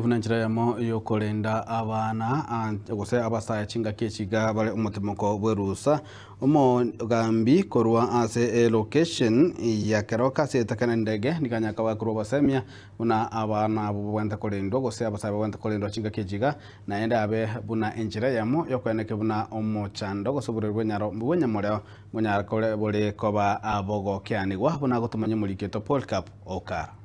Buna enchera eyemo y'okorenda abana gose abasae chingaki echi iga bare omotimoko bw'erusa. Omogambi korwa ase elocation ya Keroka ase etaka nendege nigo anyare koba korwa obosemia buna abana abwo babwenerete korendwa gose abasae babwenerete korendwa chingaki echi iga naende abe buna enchera eyemo y'okoenekia buna omochando gose oborwaire bw'enyaro bw'enyamoreo bonyare kore bore koba bogokeanigwa buna agotomanya omoriki oito Polycarp Okara.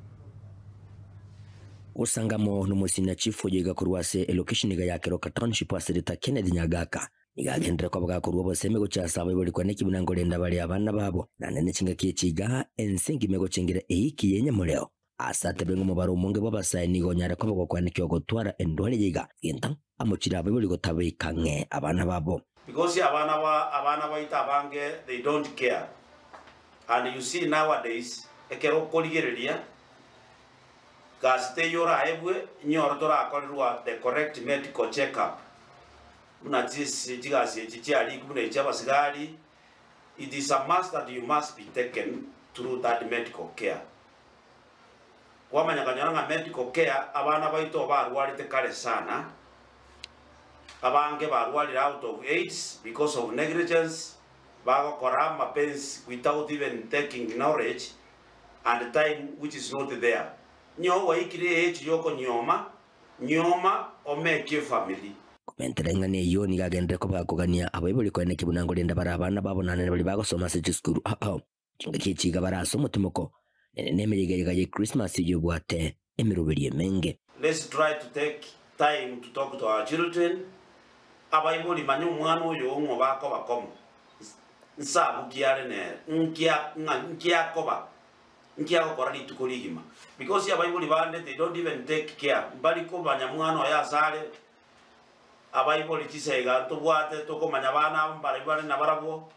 Gosangamo nomosina chief oyo iga korwa ase elokesheni iga ya Keroka Township ase rita Kenneth Nyagaka nigo agenderere koba gakorua obosemi gochia ase abaibori kwane ki buna nkorenda bare abana babo naende ne chingaki echi iga ense engima egochengera eiki y'enyamoreo ase atebe ng'a omobaro omonge bw'abasae nigo onyare koba gokwanekigwa gotwara endwari eye iga gento amochire abaibori gotabeka ang'e abana babo. Because abana ba abana baito abange they don't care and you see nowadays ekero okorigereria Gasi teiyo oraebwe, inyore torakorerwa the correct medical check up buna chigasi echi chiarikwa buna echi abasigari, it is a must that you must be taken through that medical care. Kwamanya konyora ng'a medical care abana baito barwarete kare sana, abange barwarire out of aids because of negligence, bagokora amapensi without even taking knowledge and time which is not there. Nyowe gwaikire age yokonyioma, nyioma omekie family. Komentera eng'ana eyio nigo agenderere koba gakogania abaibori koeneki buna nkorenda bare abana babo naende baria bagosoma ase chisukuru ao. Chingaki echi iga bare ase omotimoko, naende nemeyega iga ye Krismasi eyio ebwate emeroberio emenge. Let's try to take time to talk to our children, abaibori manya omwana oyo ng'o bakoba komo, nsabu ki are nere, nki ng'a nki akoba, nki agokora rituko rigima. Because abaibori bande they don't even take care, mbari komanya mwana oye ase are, abaibori chisega ntobwate tokomanya abana aba mbarabwo bare nabarabwo,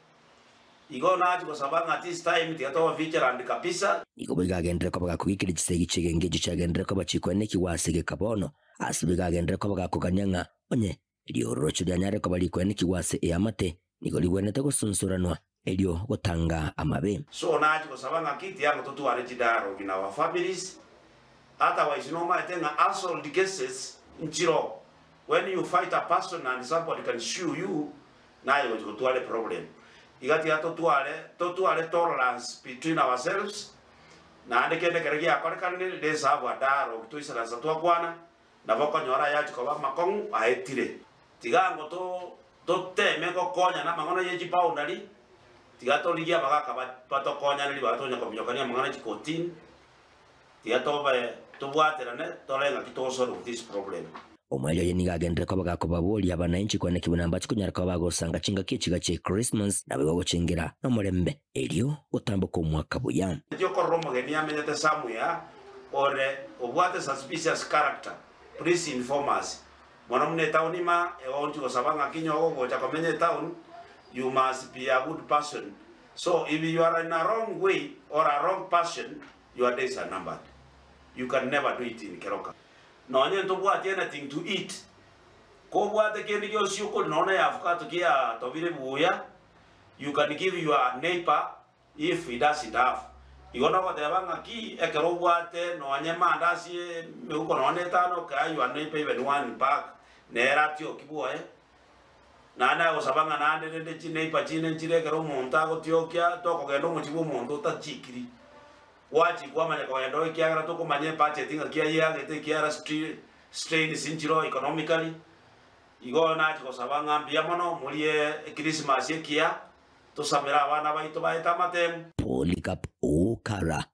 igo nachia gosaba ng'a this time tiga tobe vigilant kabisa. Nigo boigo agenderere koba gakogikeria chisegi chi'egenka echio chiagenderere koba chikoenekigwa ase egeka bono. Ase boigo agenderere koba gakogania ng'a onye Riorocho rianyare koba rikoenekigwa ase eamate, nigo rigwenerete gosunsuranwa, erio gotanga amabe. So nachia gosaba ng'aki tiango totware chidialogue in our families, otherwise nomaete ng'a assault cases nchiroo, when you fight a person and somebody can sue you, naye ogochia gotwara eproblem. Iga tiga totware totware tolerance between ourselves, naende kende ekero giakorekanire, let's have a dialogue toisaransa twakwana, Nabo okonyora ayachia koba amakong'u aetire. Tiga ango toteeme gokonyana amang'ana ye chiboundary, tiga torigie abagaka batokonyane ribaga tonya kominyokania amang'ana ye chikotini, tiga tobe tobwaterane tore ng'aki to solve this problem. Omoerio oye nigo agenderere koba gakobaboria abanainchi kwane ki buna mbache konyara koba bagosanga chingaki echiga chie Christmas, naboigo gochengera nomorembe, erio gotamboka omwaka buya. Inki okorora omogeni amenyete somewhere ore obwate suspicious character please inform us mono buna etown ima eonchi gosaba ng'aki inye ogogocha komenya etown you must be a good person so if you are in a wrong way or a wrong person your days are numbered you can never do it in Keroka nonye ntobwati anything to eat kobwate kende gionsi okori nonya ne avocado kiatobire buya you can give your neighbor If he doesn't have. Igo nogoteba ng'aki ekero obwate nonye mandasi emeuko nonye netano kea your neighbor even one bag nere atioki bwoye. Naende agosaba ng'a naende rende chineighbor chinde nchire ekero omonto agotiokia tokogenda omochie bwa omonto otachikiri. Gwachikwa kwamanya kogenda oo ekiagera tokomanya ebudget ng'aki ayeagete ekiagera strains nchire oo economically. Igo nachia gosaba ng'a mbuya mono morie echristmas ekiya. Tosamere abana baito baete amatemu. Polycarp Okara.